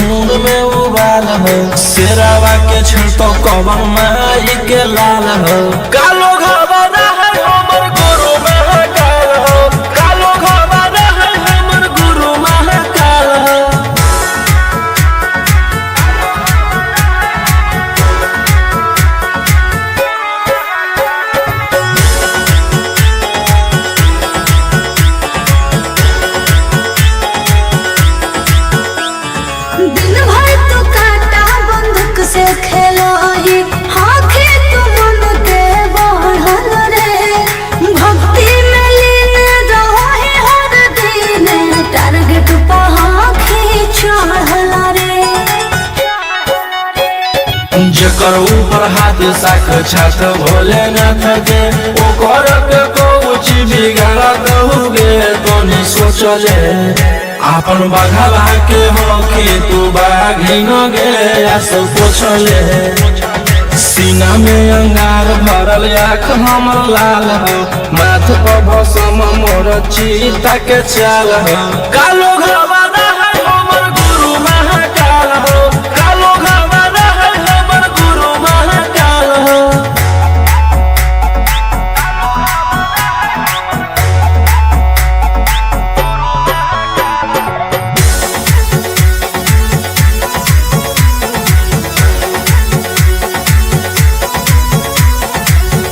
खून में उबाल हो। शेरावा के छिड़तो कवन माई के लाल हो। कालो घबरा है हमर गुरु महाकाल हो। कालो घबरा है हमर गुरु महाकाल हो। दिन भर तू कांटा बंदूक से खेलोही, आंखें तू मन के बढ़ल रे। भक्ति में लीन रहोही हर दिन, टारगेट पर आंखें चढ़ल रे। जेकर ऊपर हाथ साख छात भोलेनाथ के, ओकर के कोची बिगाड़ दहुगे तोनी सोचले। आपन बघवा के होखी तू बाघिन गे आसो पोछले। सीना में अंगार भरल आँख हमर लाल हो। माथ पर भसम मोर चीता के चाल हो। कालो घबरा है हमर गुरु महाकाल हो। कालो घबरा है हमर गुरु महाकाल हो।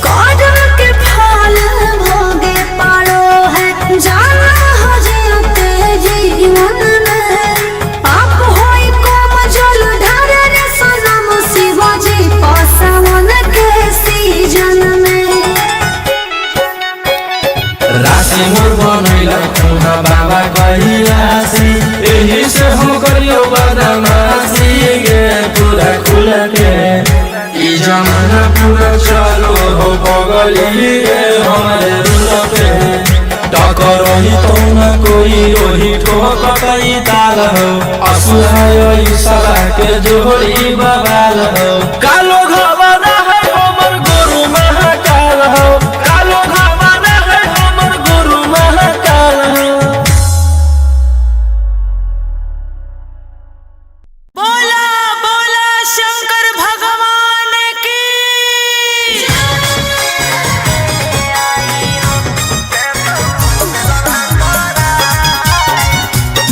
कर्म के फल भोगे पड़ो है, जाना हो जियते जीवन में। पाप होई कम जल ढारे रे सनम, शिवाजी पासवन के सीजन में। राशि मोर बनैला खुना बाबा कैलासी, एही से हम करियो बदमाशी गे पूरा खुल के। ई जमाना पूरा चलो हो बगली गे हमारे रुल पे। टकर रही तो न कोई रोही ठोकतई ताल हो। असुहाय ई साला के जोड़ी बबाल हो। कालो घबरा है हमर गुरु महाकाल हो। कालो घबरा है हमर गुरु महाकाल हो। बोला बोला शंकर भगवान की।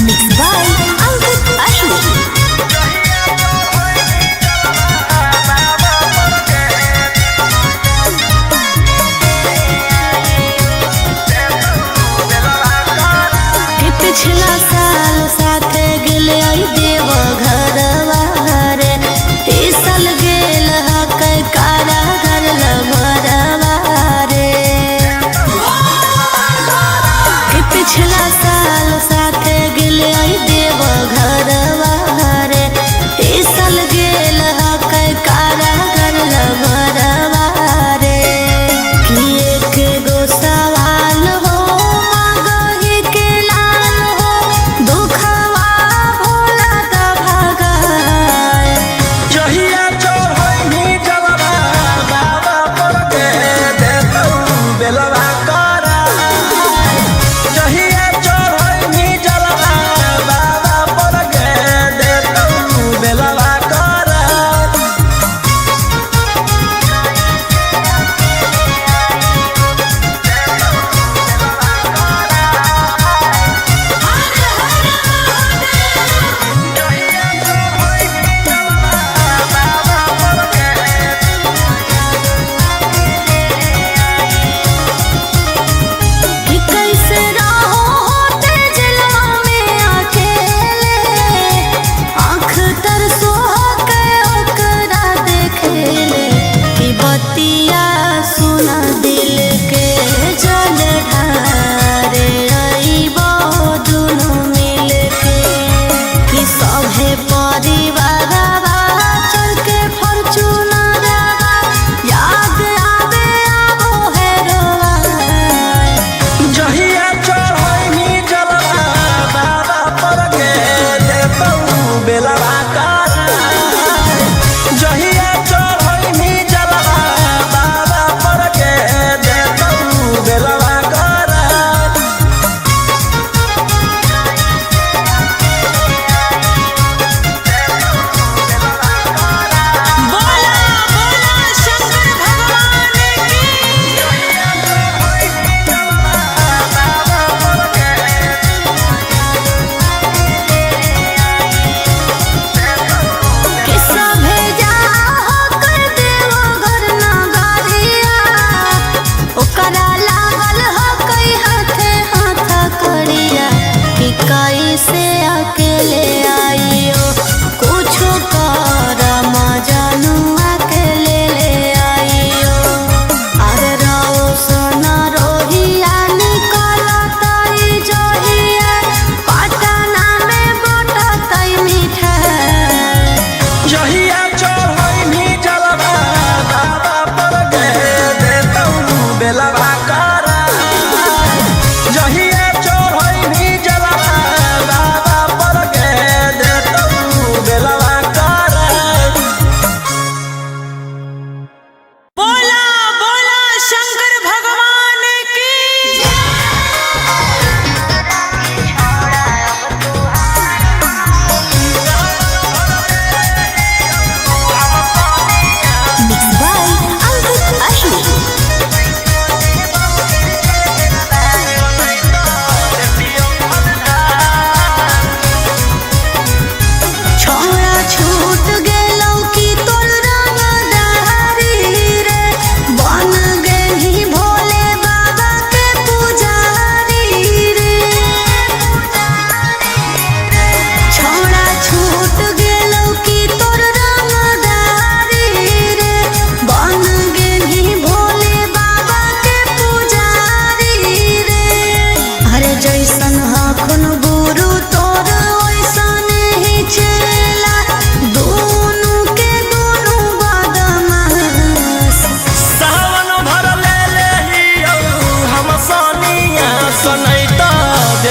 Mixed by Ankit Ashu.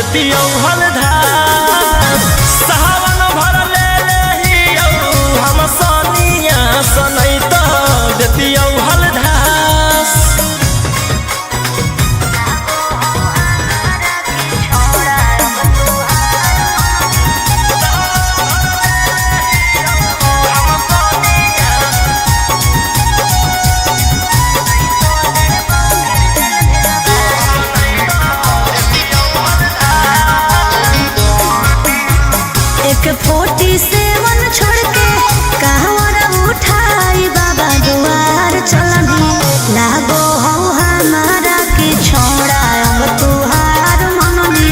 देतियौ हलधास। सावन भर ले लेहियौ हम सनिया सनै त देतियौ हलधास। एक फोर्टी सेवन छोड़ के कहवर उठाई बाबा दुआर चलनी। लागो हो हमारा के छोड़ा अब तुहार मननी।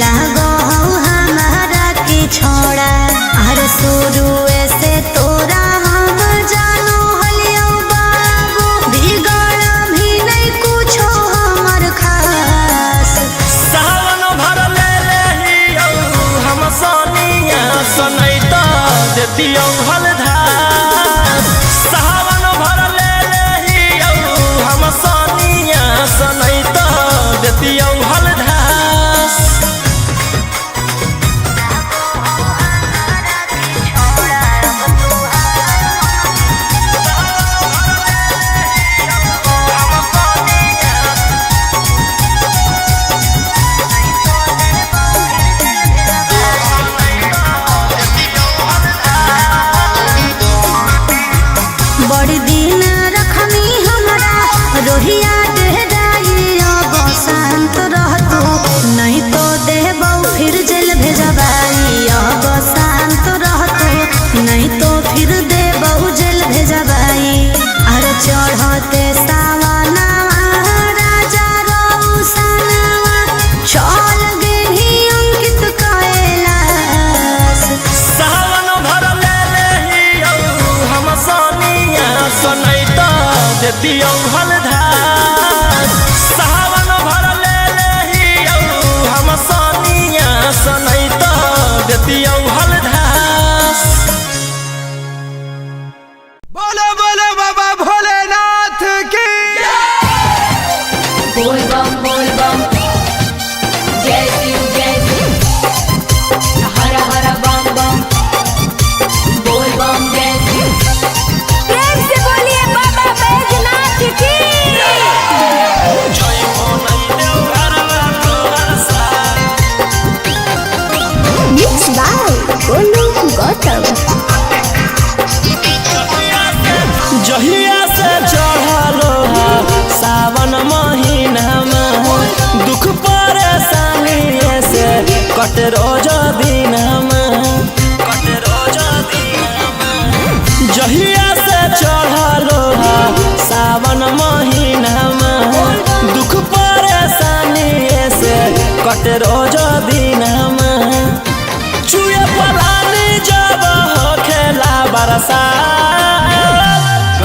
लागो हो हमारा के छोड़ा। अरे शुरू से तोरा हम जानो हलियो बाबू, बिगड़ भी नहीं कुछो हमर खास। सावन भर ले लेहियौ हम सनिया सनै त देतियौ हलधास। सावन भर ले लेहियौ हम सनिया सनै त देतियौ हलधास। बड़ी दिन रखनी हमरा रोहिया डेराई, अब शांत रहतू नहीं तो देबौ फिर जेल भेजबाई। अब शांत रहतू नहीं तो फिर देबौ जेल भेजबाई। अरे चढ़ते सावनावा राजा रौसनवा, चल गेही अंकित कैलाश। सावन भर ले लेहियौ हम सनिया सनै त देतियौ हलधास। सावन भर ले लेहियौ हम सनिया सनै त देतियौ हलधास। बोलो बोलो बाबा भोलेनाथ की। बोल बम बोल बम जय शिव जय शिव, हर हर बम बम बोल बम जय शिव। प्रेम से बोलिए बाबा बैजनाथ की। Mix by Golu Gautam. जहिया से चढ़लो सावन महीनामा, दुख परेशानी से कट रोज दिनमा, कट रोज दिनमा। जहिया से चढ़लो सावन महीनामा, दुख परेशानी से कट रोज दिनमा। चुए पलानी जब होखेला बरसात,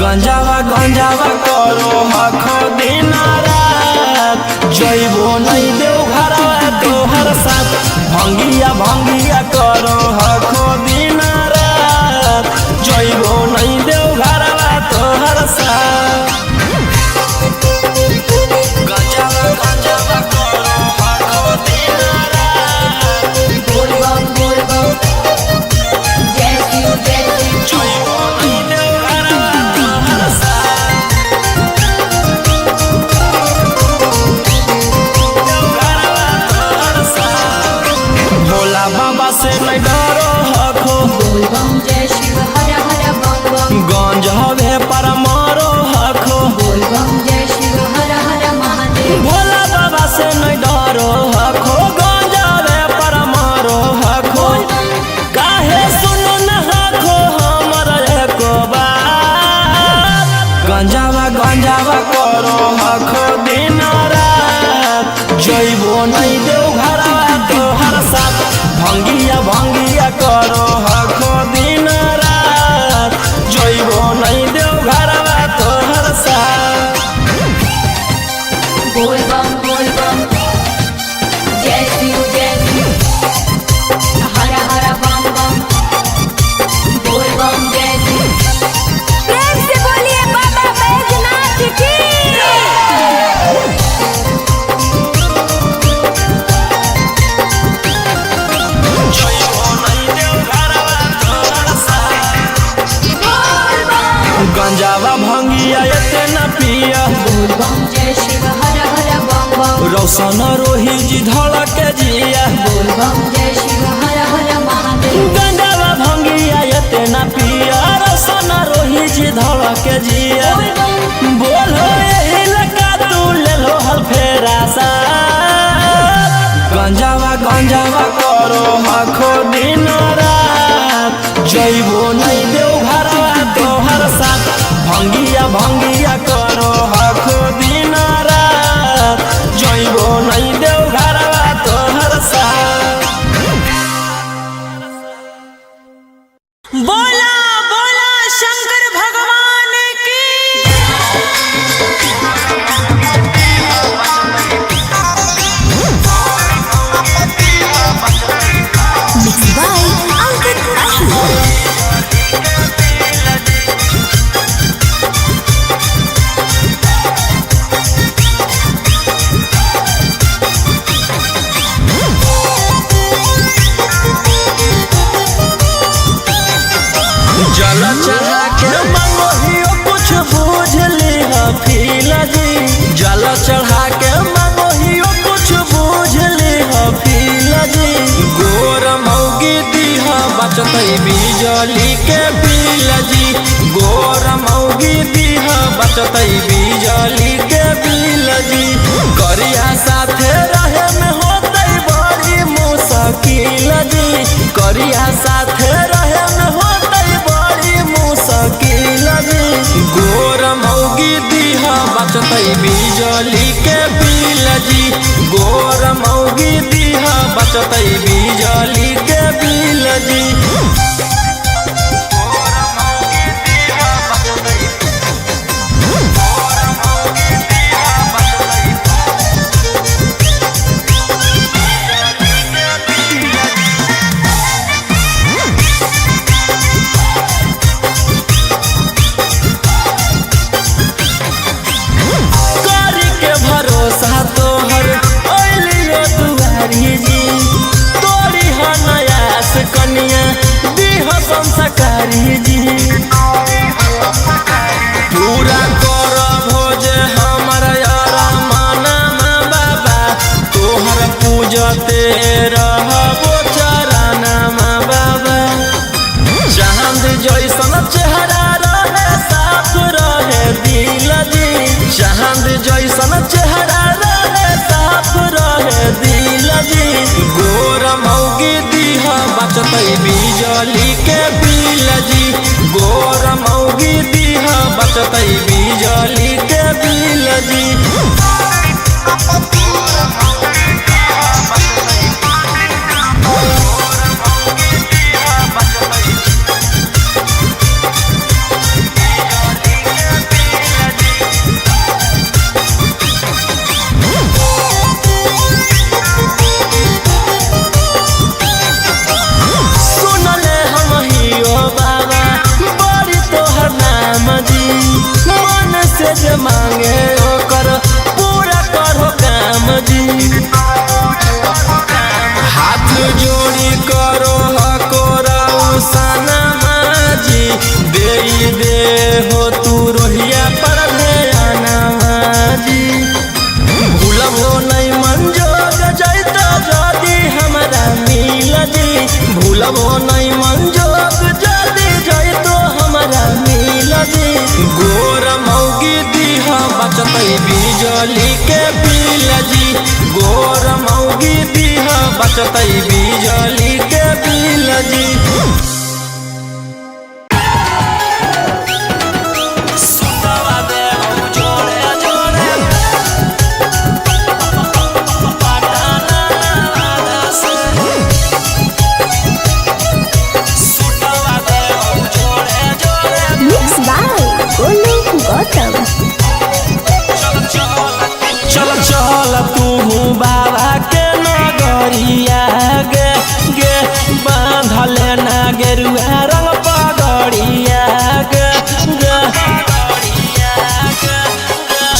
गंजावा गंजावा करो हखो दिन रात। जइबो नहीं देव घरवा तोहर साथ, भंगिया भंगिया करो हखो दिन रात। जइबो नहीं देव घरवा तोहर साथ। गंजावा गंजावा करो हखो दिन रात। बोल बम जय शिव जय शिव। जइबो नहीं देव घरवा तोहर साथ। भोला बाबा से नहीं डरो हखो, बोल बम जय शिव हर हर बम बम। गंज हवे पर मारो हखो। बोल बम जय शिव हर हर महादेव। भोला बाबा से नहीं डरो हखो, गंज हवे पर मारो हखो। काहे सुनो न हखो हमर एको बात, गंजावा गंजावा करो हखो दिन रात। जइबो नहीं देव घरवा तोहर साथ, भंगिया भंगिया करो हखो दिन रात। जइबो नहीं देव घरवा तोहर साथ। बोल बम जय शिव जय शिव, हर हर बम बम बोल बम जय शिव। प्रेम से बोलिए बाबा बैजनाथ की। रोशन रोही जी धड़क जिया। बोल बम जय शिव हर हर महादेव। गंजावा भंगिया एते ना पिया, रोशन रोही जी धड़क जिया। बोल बम बोलो यही लगा तू ले लो हल फेरा सा। गंजावा गंजावा करो हखो दिन रात, जइबो नहीं देव घरवा तोहर साथ। भंगिया भंगिया करो हखो दिन रात, जइबो नहीं देव घरवा तोहर साथ। बोला बोला शंकर भगवान की। मिक्स बाय अंकित आहिर। जल चढ़ा के मंगोहियो कुछ बूझ ली फील जी। जल चढ़ा के मंगोहियो कुछ बूझ ली फील जी। गोर मौगी दीह बचतई बिजली के बिल जी। गोर मौगी दीह बचतई बिजली के बिल जी। करिया साथे रहे में होतई बड़ी मुश्किल जी। करिया साथे रहे में होतई बड़ी मुश्किल जी। गोर मौगी दीह बचतई बिजली के बिल जी। गोर मौगी दीह बचतई बिजली के बिल जी। करी के भरोसा तोहर अइलियो दुआरी जी। तोरी ह नयास कनिया दीह संस्कारी जी। पूरा कर भोज हमर अरमाना बाबा, तोहर पूजते रहबो चरणमा बाबा। चांद जैसन चेहरा रहे साफ रहे दिल जी। चांद जैसन चेहरा रहे साफ रहे दिल जी। गोर मौगी दीह बचतई बिजली के बिल जी। गोर मौगी दीह बचतई बिजली के बिल जी। सुनले हम हियो बाबा बड़ी तोहर नाम जी। मन से जे मांगे ओकर पूरा करो काम जी। हाथ जोड़ी करो हको सना जी। दे दे हो तू रोहिया पर ध्याना जी। भूलबो नहीं मंजोग जैतो जदि हमरा मिल जी। भूलबो नहीं मंजोग जदि जैतो हमरा मिल जी। गोर मौगी दीह बचतई बिजली के बिल जी। गोर मौगी दीह बचतई बिजली के बिल जी। सुतवा देहु जोड़े जोड़े पटाना से। सुतवा देहु जोड़े जोड़े। Mix by Golu Gautam. चल चल तू बाबा के नगरिया गे गे। बांधल ना गेरुआ रंग पगड़िया गे गे।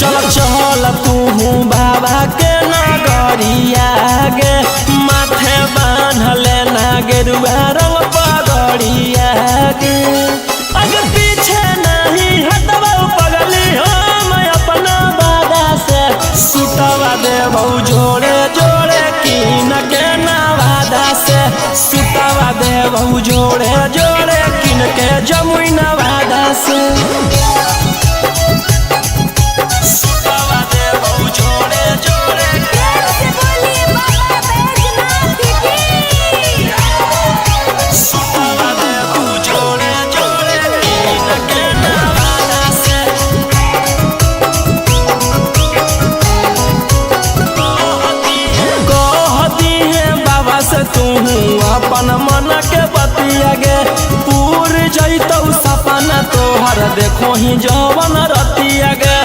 चल चल तू बाबा के नगरिया गे। माथे बांधल ना गेरुआ रंग पगड़िया गे। अगर पीछे नहीं हटबा पगली हम अपना बाबा से। सुतवा सुतवा देबौ जोड़े जोड़े कीन के नवादा से। सुतवा देबौ जोड़े जोड़े कीन के जमुई नवादा से। सुतवा देबौ जोड़े जोड़े सुतवा देबौ जोड़े जोड़े कीन के नवादा से। कहती है बाबा से तू अपन मन के बतिया गे, पूर जैतौ सपना तोहर देखो ही जवन रतिया गे।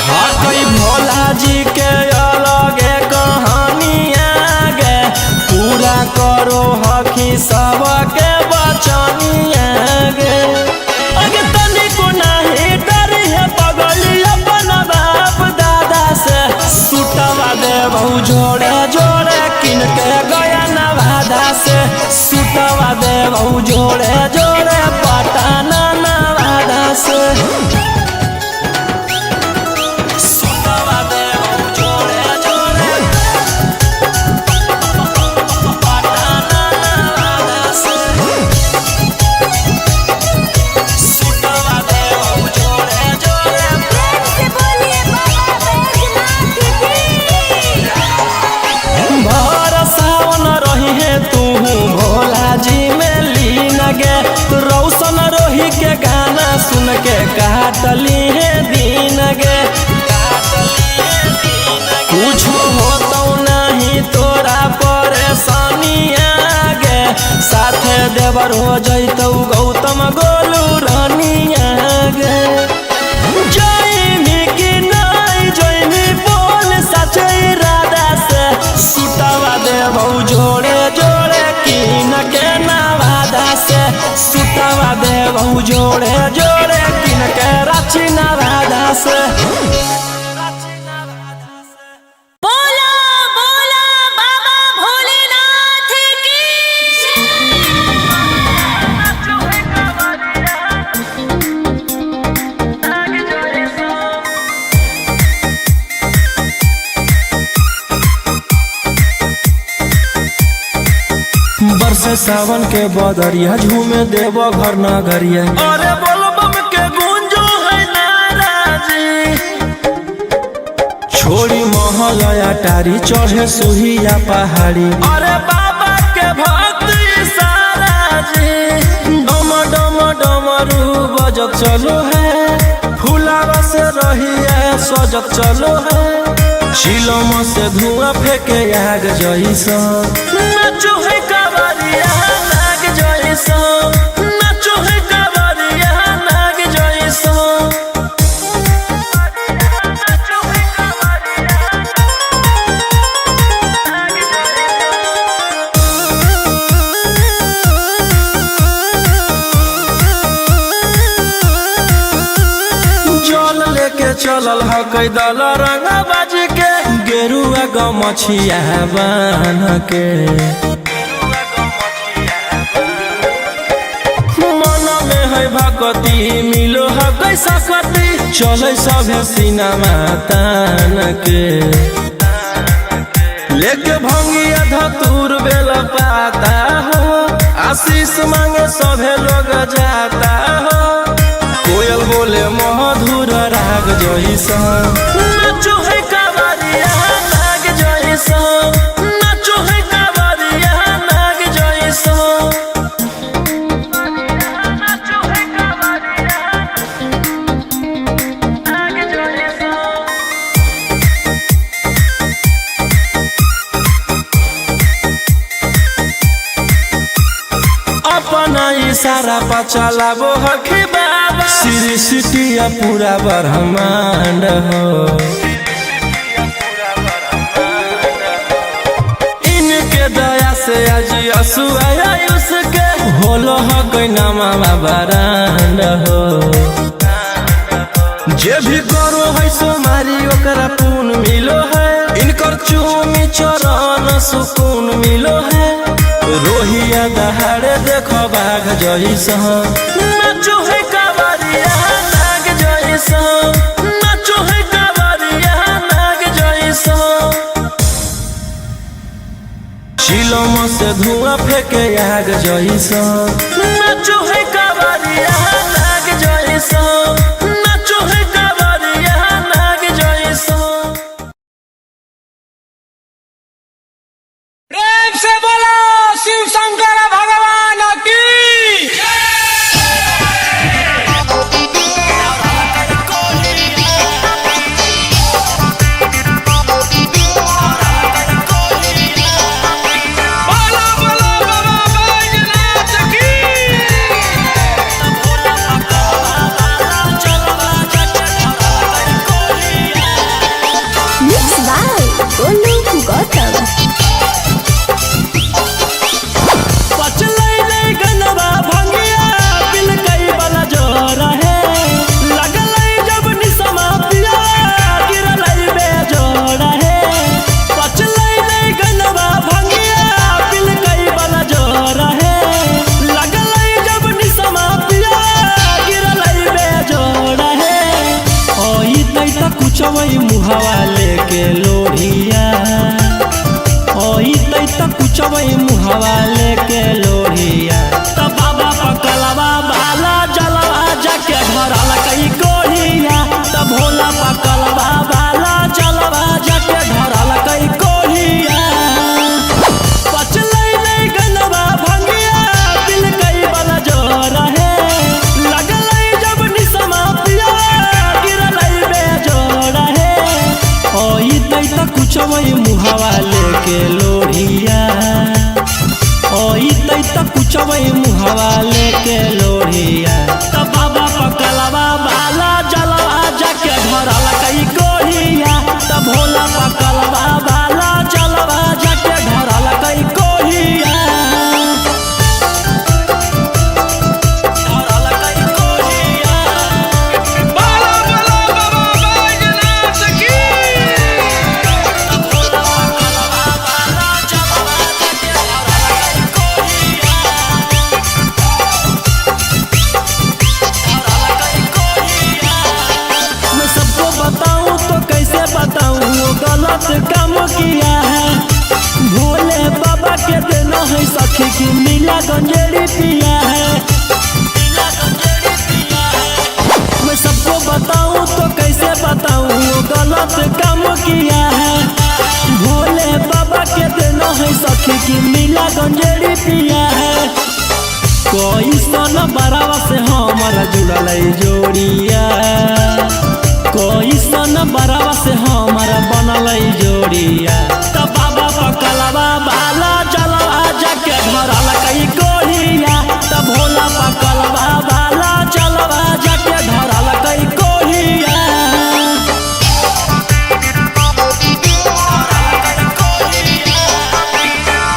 हाँ कई भोला जी के अलगे कहानिया गे, पूरा करो हखी सबके बचनिया गे। अगे तनिको नाही डरी है पगली अपन बाप दादा से। सुतवा देबौ जोड़े जोड़े किन के गया नवादा से। सुतवा देबौ जोड़े जोड़े पटना नवादा से। सुतवा देबौ जोड़े जोड़े पटना नवादा से। सुतवा देबौ जोड़े जोड़े भर सावन रही है तू भोला जी में लीन गे। रौशन रोही के गाना सुन के काटली है दिन गे। कुछ होतौ नहीं तोरा परेशानी गे, साथे देवर हो जैतौ गौतम गोलू रानिया गे। जैमी कि नहीं जैमी बोल सचे इरादा से। सुतवा देबौ जोड़े जोड़े कीन के नवादा से। सुतवा देबौ जोड़े जोड़े कीन के रांची नवादा से। बोला बोला बाबा भोलेनाथ की। बरसे सावन के बदरिया झूमे देव घर नगरिया। अरे बोल बम के गुंजो है नाराजी, छोड़ी महलया टारी चढ़े सुहिया पहाड़ी। अरे बाबा के भक्त सारा जी, डम डम डमरू बजत चलो है, फुलावा से रहिया सजत चलो है। चिलम से धुआं फेंके आग जैसा, नाचो है कांवरिया नाग जैसा। नाचो है कांवरिया नाग जैसा। जल लेके चलल ह कैदल रंगबाज के, गेरुआ गमछिया बान्ह के। मन में है भक्ति मिलो है कैसा कति, चले सभे सिनेमा तान के। लेके भंगिया धतूर बेल पाता हो, आशीष मांगे सभे लोग जाता हो। कोयल बोले मधुर राग जैसा, नाचो है कांवरिया नाग जैसा। नाचो है कांवरिया नाग जैसा। अपना इशारा पर चलाबो हखी बाबा, सृष्टि पूरा ब्रह्मांड हो। इनके दया से आज असुआ उसके होलो हो गई नामा बारांड हो। जे भी करो है सोमारी ओकरा पुण्य मिलो है, इनकर चूमी चरण सुकून मिलो है। रोहिया दहाड़े देखो बाघ जैसा, नाचो है कांवरिया नाग जैसा। नाचो है कांवरिया चिलम से धुआं फेंके आग जैसन। नाचो है कांवरिया नाग जैसन, नाचो है कांवरिया नाग जैसन। प्रेम से बोलो शिव शंकर भगवान की। बोलो बोलो बाबा बैजनाथ की। Mix by Golu Gautam. पचलै नै गनवा भंगिया पिलकै वाला जोर है, लगलै जब निसमा पिया गिरलै बेजोड़ है। पचलै नै गनवा भंगिया पिलकै वाला जोर है, लगलै जब निसमा पिया गिरलै बेजोड़ है। ओई तै त कुचवै मुहावा लेके लोढ़िया, ओई तै त कुचवै मुहावा लेके लोढ़िया। त बाबा पकलवा बाला जलवा जाके धरल कई कोढ़िया, त भोला पकलवा बाला जलवा जाके धरल कई कोढ़िया। पचलै नै गनवा भंगिया पिलकै वाला जोर है, लगलै जब निसमा पिया गिरलै बेजोड़ है। ओई तै त कुचवै मुहावा लेके लोढ़िया, ओई तै त कुचवै मुहावा लेके लोढ़िया। त बाबा पकलवा बाला जलवा जाके धरल कई कोढ़िया, त भोला पकलवा बाला जलवा जाके धरल कई कोढ़िया। धरल कई कोढ़िया। बोलो बोलो बाबा बैजनाथ की। मैं सबको बताऊं तो कैसे बताऊं वो गलत काम किया है, भोले बाबा के देना है सखी की नीला गंजेड़ी पिया है। मैं सबको बताऊं तो कैसे बताऊं वो गलत काम किया है, भोले बाबा के देना है सखी की नीला गंजेड़ी पिया है। कोई सन बरावा से हमारा जुड़ल जोड़िया, कोई सन बरावा से हमारा बनल जोड़िया। त बाबा पकलवा बाला जलवा जाके धरल कई कोढ़िया, त भोला पकलवा बाला जलवा जाके धरल कई कोढ़िया।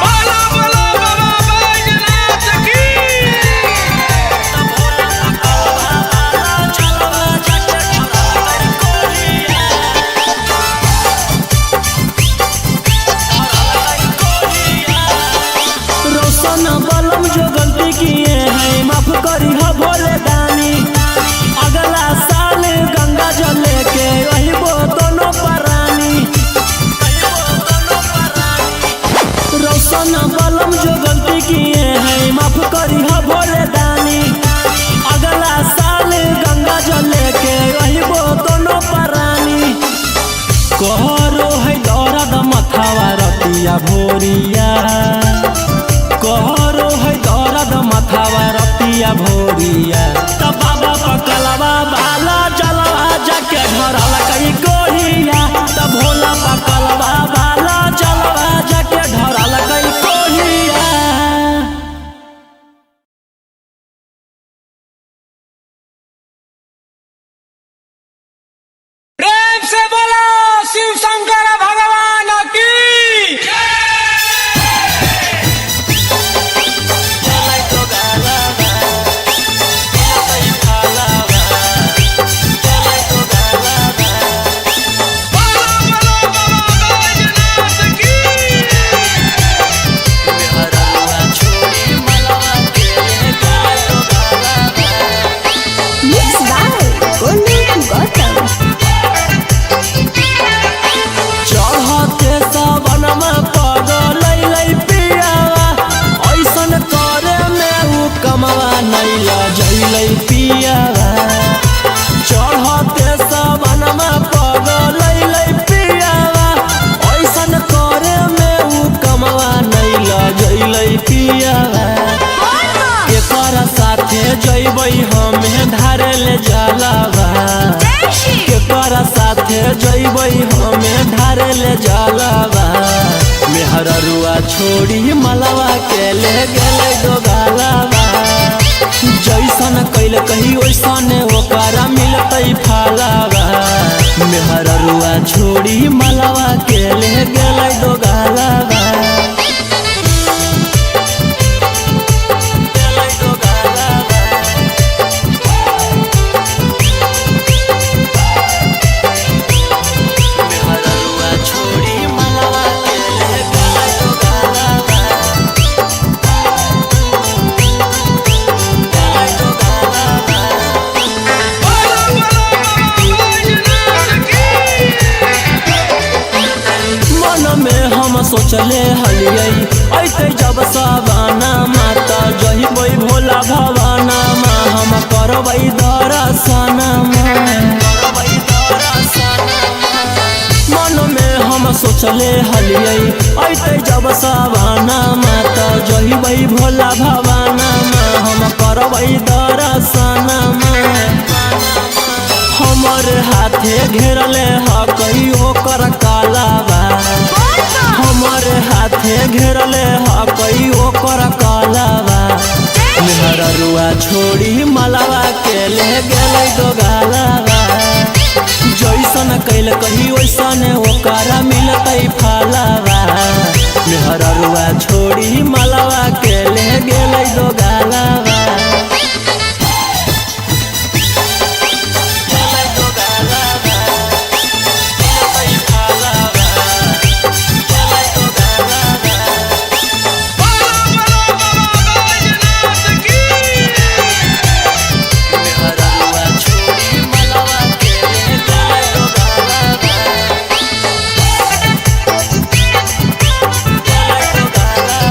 बोलो बोलो बाबा बैजनाथ की। रोशन बलम जो गलती किए हैं माफ करी हो भोले दानी, अगला साल गंगा जल लेके अहिबो दोनों परानी। रोशन बलम जो गलती किए हैं माफ करी हो भोले दानी, अगला साल गंगा जल लेके अहिबो दोनों परानी। कहरो है दर्द मथावा रतिया भोरिया, कहरो है दर्द मथावा रतिया भोरिया। त बाबा पकलवा बाला जलवा जाके धरल कई कोढ़िया, त भोला पकलवा बाला जलवा जाके धरल कई कोढ़िया। प्रेम से बोलो शिव शंकर भगवान की। Bye. जइबै हमें ढारे ले जलवा। मेहररुआ छोड़ी मलवा के ले गेलै दोगालवा। जैसन कैल कही ओइसन ओकरा मिलतै फलवा। मेहररुआ छोड़ी मलवा के ले गेलै दोगालवा। गेलै दोगालवा। मेहररुआ छोड़ी मलवा के ले गेलै दोगालवा। गेलै दोगालवा। मन में हम सोचले हलियै ऐते जब सवाना माता जहिबै भोला भवाना मा हम करबै दर्शन मन में हम सोचले हलियै ऐते जब सवाना माता जहिबै भोला भवाना मा हम करबै दर्शन हमर हाथे घेरले हकई ओकर कालाबा। हमर हाथे घेरले हकई ओकर कालाबा। मेहररुआ छोड़ी मलवा के ले गेलै दोगालवा। जैसन कैल कही ओइसन ओकरा मिलतै फलवा। मेहररुआ छोड़ी मलवा के ले गेलै दोगालवा। गेलै दोगालवा। मिलतै फलवा। गेलै दोगालवा। मेहररुआ छोड़ी मलवा के ले गेलै दोगालवा। गेलै दोगालवा।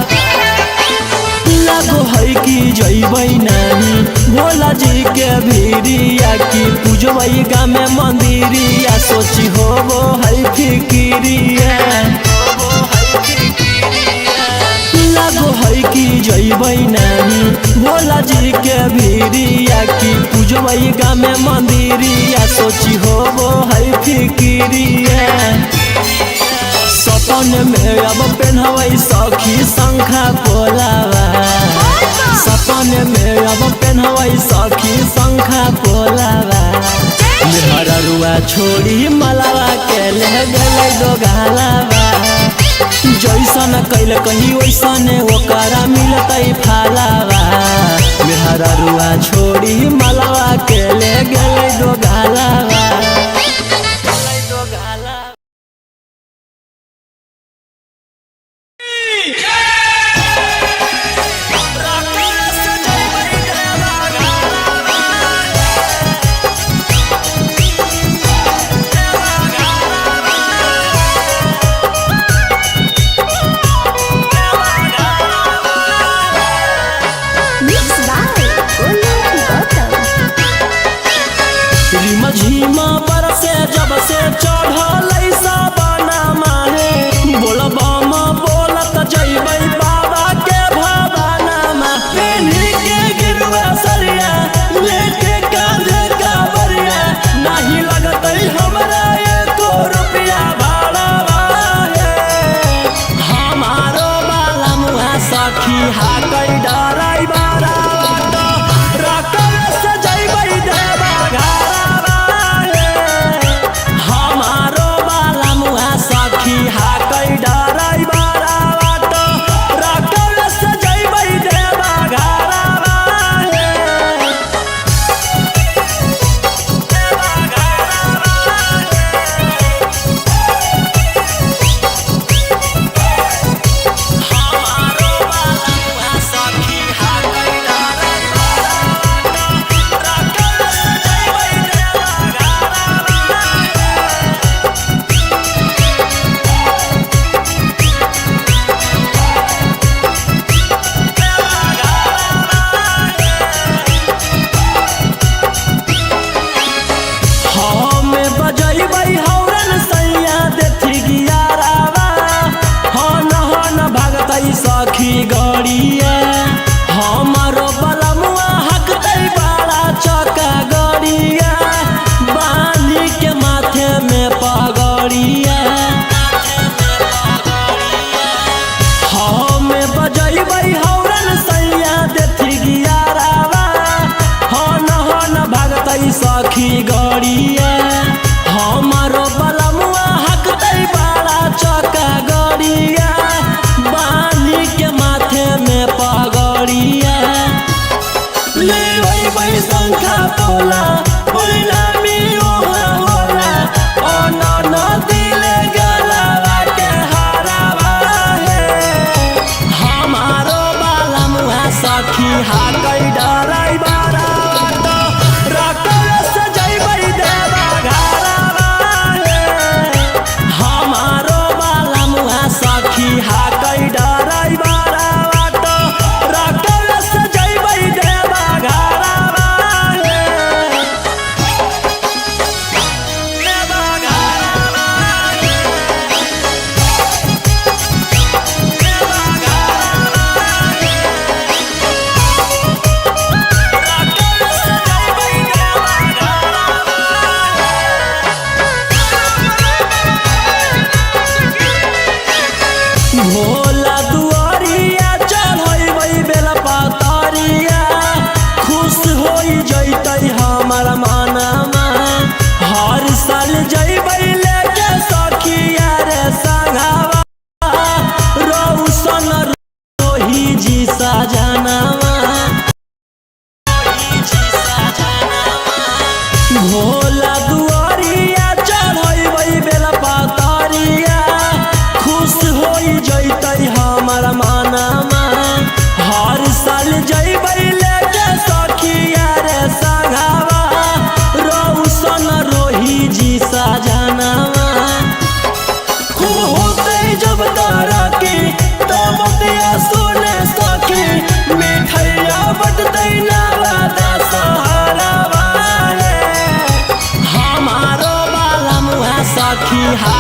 लागो है कि जइबै नाही भोला जी के भीरिया की पूजबै गामे मंदिरिया सोची होबो है फिकिरिया। लागो है कि जइबै नाही भोला जी के भीरिया की पूजबै गामे मंदिरिया सोची होबो है फिकिरिया। सपन में अब पेन्हबै सखी शंखा पोलावा। सपन में अब पेन्हबै सखी शंखा पोलावा। मेहररुआ छोड़ी मलवा के ले गेलै दोगालवा। जैसन कैल कही ओइसन ओकरा मिलतै फलवा। मेहररुआ छोड़ी मलवा के ले गेलै दोगालवा। गेलै दोगालवा। Mix by Golu Gautam. रिम झिम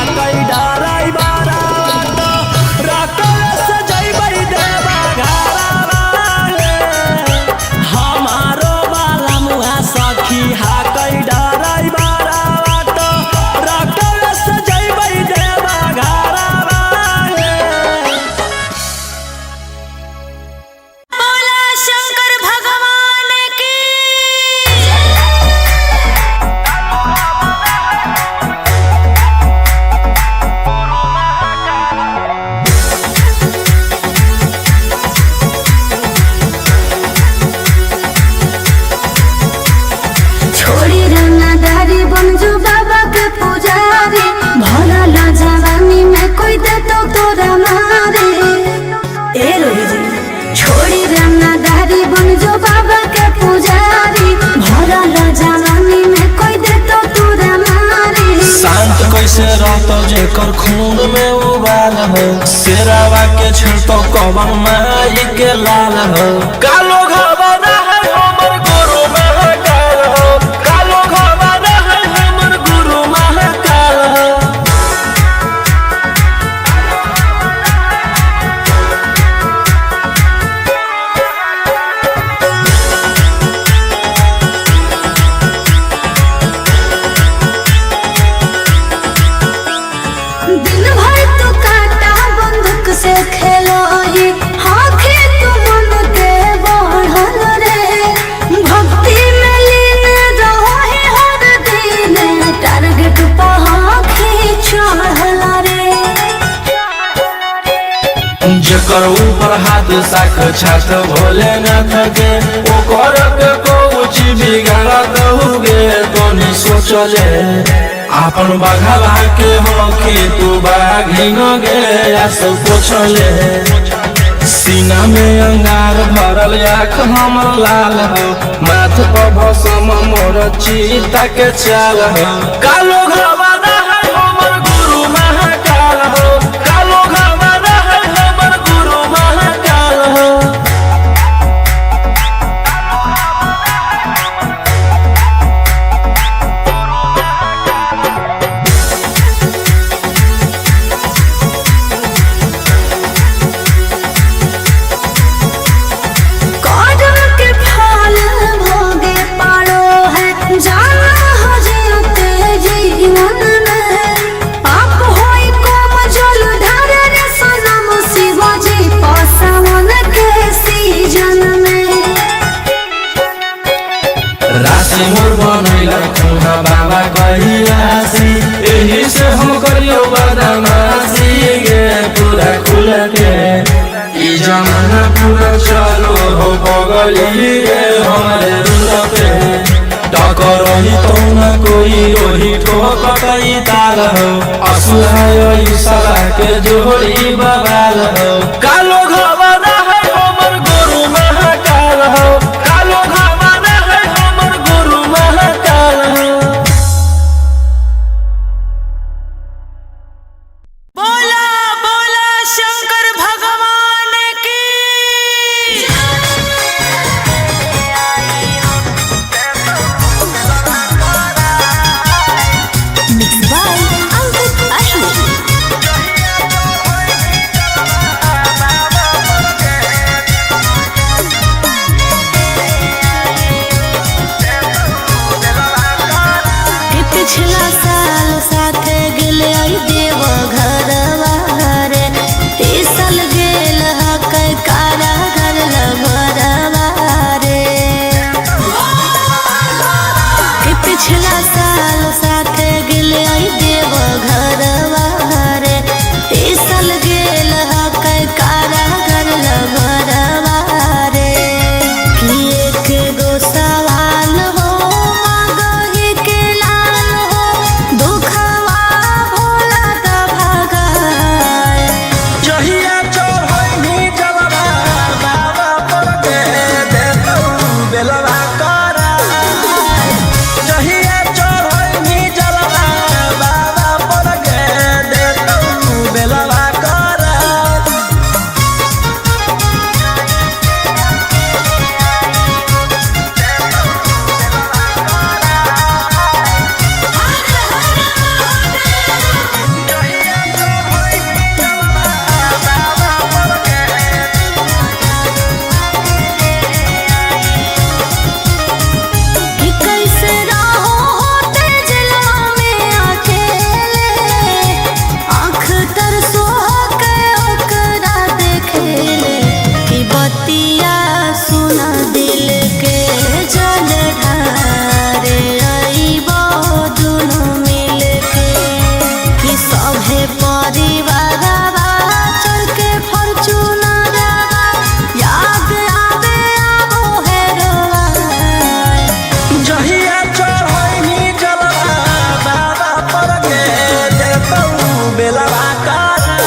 हाकै डराई बारा तो रकल से जइबै देवा घरवा गे। हमारो बाला मुहा सखी हाकै डराई बारा तो रकल से जइबै देवा घरवा गे। बोला शंकर भगवान की। छोड़ी रंगदारी बनजो बाबा के पुजारी, भरल जवानी में कोई दे तो तोरा मारे। ए रोही जी, छोड़ी रंगदारी बनजो बाबा के पुजारी, भरल जवानी में कोई दे तो तोरा मारे। शांत कैसे रहतो जेकर खून में उबाल हो, शेरावा के छिड़तो कवन माई के लाल हो। कालो घबरा है हमर गुरु महाकाल हो, कालो घबरा है हमर गुरु महाकाल हो। दिन भर तू कांटा बंदूक से खेलोही, हाथे तू मन के बढ़ल रे। भक्ति में लीन रहोही हर दिन, टारगेट पर हाथी चढ़ल रे। जेकर ऊपर हाथ साख छात भोलेनाथ के, ओकर के कोची बिगाड़त होगे तोनी सोचले। आपन बघवा के होखी तू बाघिन गे आस पोछले। सीना में अंगार भरल आँख हमर लाल हो, माथ पर भसम मोर चीता के चाल हो। कालो घबरा है हमर गुरु महाकाल हो, कालो घबरा है हमर गुरु महाकाल हो। कर्म के फल भोगे पड़ो है, जाना हो जियते जीवन में। पाप होई कम जल ढारे रे सनम, शिवजी पसावन के सीजन में। राशि मोर बनैला खुना बाबा कैलासी, एही से हम करियो बदमाशी गे पूरा खुल के। ई जमाना पूरा चलो हो बगली गे हमारे रुल पे, टकर रही तो न कोई रोही ठोकतई ताल हो, असुहाय ई साला के जोड़ी बवाल हो। कालो घबरा है हमर गुरु महाकाल हो, कालो घबरा है हमर गुरु महाकाल हो। बोला बोला शंकर भगवान की। Mixed by Ankit Ashu. सभे परिवार चढ़ के फॉर्चूनर याद आवे आवो है रोआ। जहिया चढ़ैनी जलवा बाबा पर गे देतौ बेलवा करा।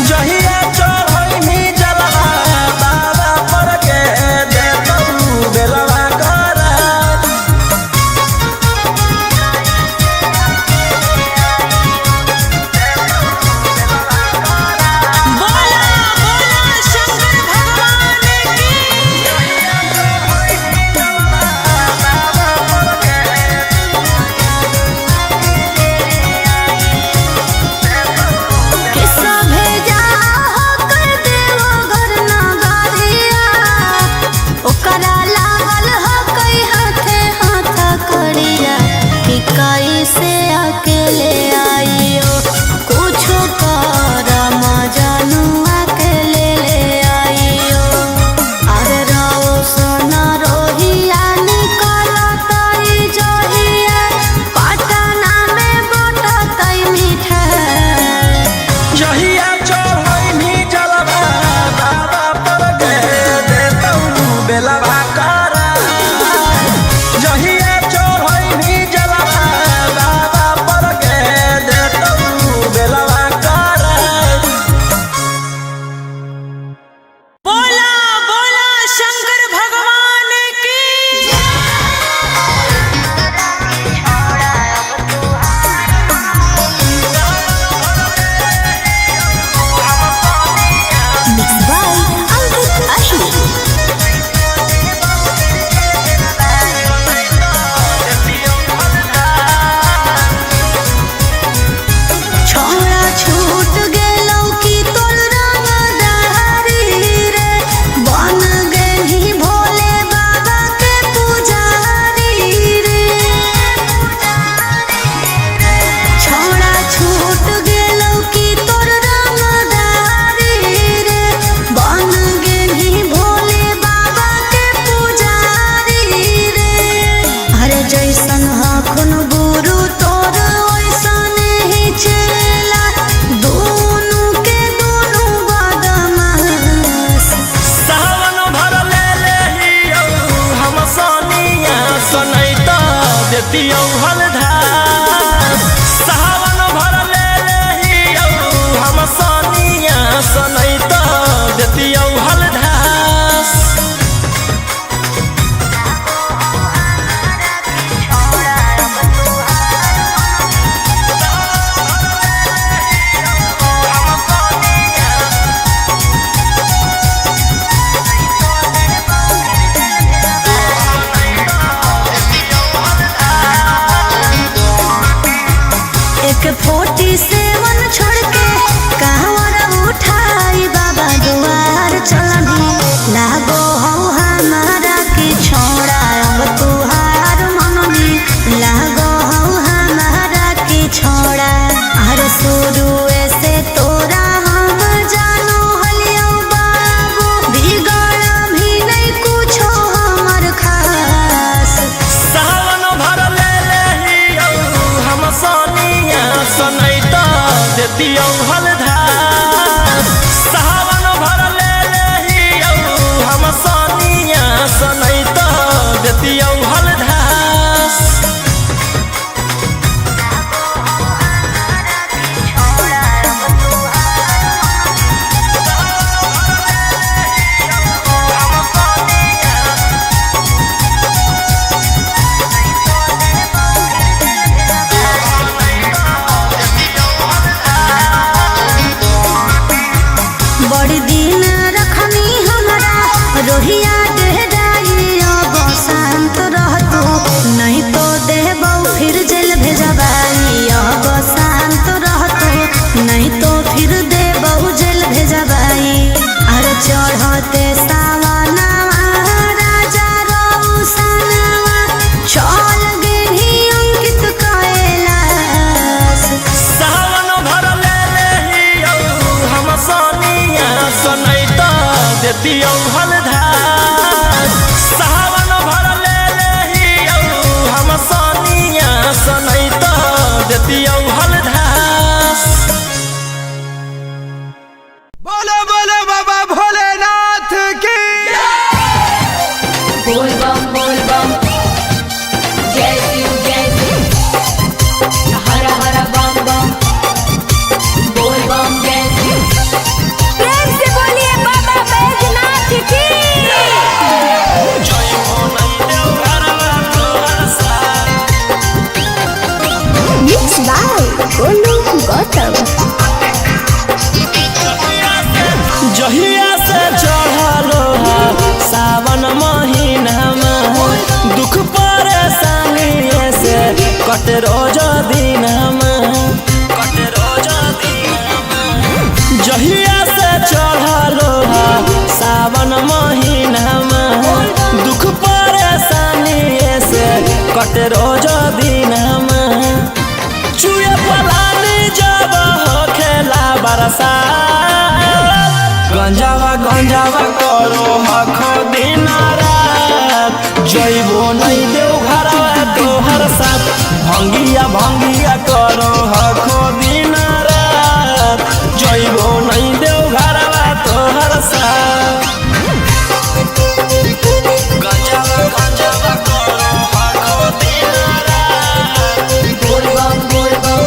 जहिया चढ़ैनी जलवा बाबा पर गे देतौ बेलवा करा। बोला बोला शंकर भगवान की। कि सभे जाहो कर देवो घर नगरिया, ओकरा लागल हो कई हाथे हाथ करिया। कि कैसे अकेले आइयो कुछ कर मजनू अकेले ले आइयो। अरे रोशन रोहिया निकलतई जहिया, पटना में बटतई मिठाई। जहिया चढ़ैनी जलवा बाबा पर गे देतौ बेलवा करा। जहिया चढ़ैनी जलवा बाबा पर गे देतौ बेलवा करा। बोला बोला शंकर भगवान की। Mixed by Ankit Ashu. छोड़ा छूट गेलौ की तोर रंगदारी रे, बन गेलही भोले बाबा के पुजारी रे। छोड़ा छूट गेलौ की तोर रंगदारी रे, बन गेलही भोले बाबा के पुजारी रे। अरे जैसन हखुन गुरु तोर ओइसन ही चेला, दोनों के दोनों बदमाश। सावन भर ले लेहियौ हम सोनिया सुनैत देतियौ हलधार। सावन भर ले लेहियौ हम सोनिया सुनैत देतियौ हलधार। एक 47 छोड़ के कहवर उठाई बाबा दुआर चलनी। लागो हौ हमारा के छोड़ा अब तुहार मननी, लागो हौ हमारा के छोड़ा। हर शुरू से तोरा हम जानो हलियौ बाबू, बिगड़ भी नहीं कुछो हमर खास। सावन भर ले लेहियौ हम सोनिया सुनैत देतियौ हलधार। सावन भर ले लेहियौ हम सोनिया सुनैत देतियौ हलधार। बड़ी दिन रखनी हमरा रोहिया डेराई, अब शांत रहतू नहीं तो देबौ फिर जेल भेजबाई। अब शांत रहतू नहीं तो फिर देबौ जेल भेजबाई। अरे चढ़ते सावनवा राजा रौसनवा, चल गेली अंकित कैलाश। सावन भर ले लेहियौ हम सोनिया सुनैत देतियौ हलधार। सावन भर ले लेहियौ हम सोनिया सुनैत देतियौ हलधार। तब। जहिया से चढ़लो सावन महीना में दुख परेशानी से कट रोज दिन में कट रोज दिन। जहिया से चढ़लो सावन महीना में दुख परेशानी से कट रोज दिन में। चुए पलानी जब हो खेला बरसात गंजावा गंजावा करो हखो दिन रात जइबो नहीं देव घरवा तोहर साथ। भंगिया भंगिया करो हखो दिन रात जइबो नहीं देव घरवा तोहर साथ। गंजावा गंजावा करो हखो दिन रात बोल बम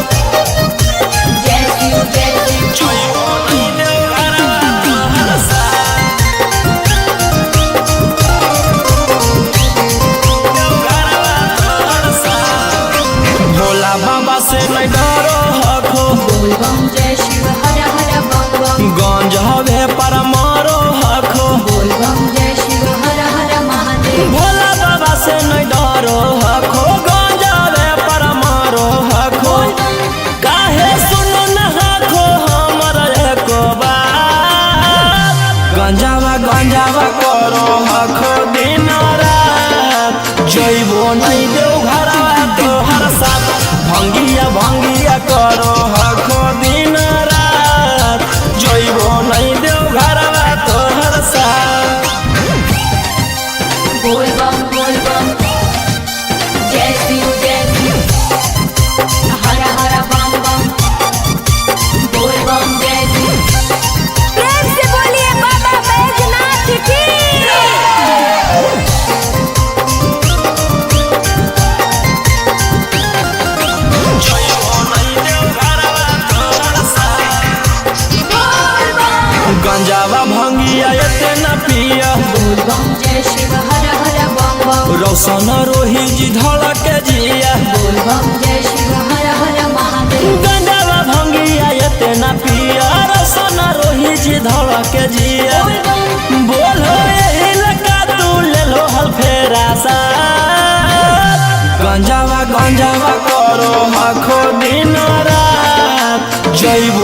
जय शिव जय शिव। जइबो नहीं देव घरवा तोहर साथ। भोला बाबा से नहीं डरो हखो बोल बम जय शिव हर हर बम बम। गंज हवे पर मारो हखो। बोल बम जय शिव हर हर महादेव। भोला बाबा से नहीं डरो हखो गंज हवे पर मारो हखो। काहे सुनो न हखो हमर एको बात गंजावा गंजावा करो हखो दिन रात जइबो नहीं देव घरवा तोहर साथ। भंगिया भंगिया करो हखो दिन रात जइबो नहीं देव घरवा तोहर साथ। बोल बम जय शिव जय शिव हर हर बम बम। बोल बम जय शिव। प्रेम से बोलिए बाबा बैजनाथ की। जइबो नहीं देव घरवा तोहर साथ। गंजावा भंगिया एते न पिया बोल बम जय शिव हर हर बम बम। रोशन रोही जी धड़क जिया। बोल बम जय शिव हर हर महादेव। गंजावा भंगिया एते न पिया रोशन रोही जी धड़क जिया। बोलो एही लका तू ले लो हल फेरा साथ। गंजावा गंजावा करो हखो दिन रात जइबो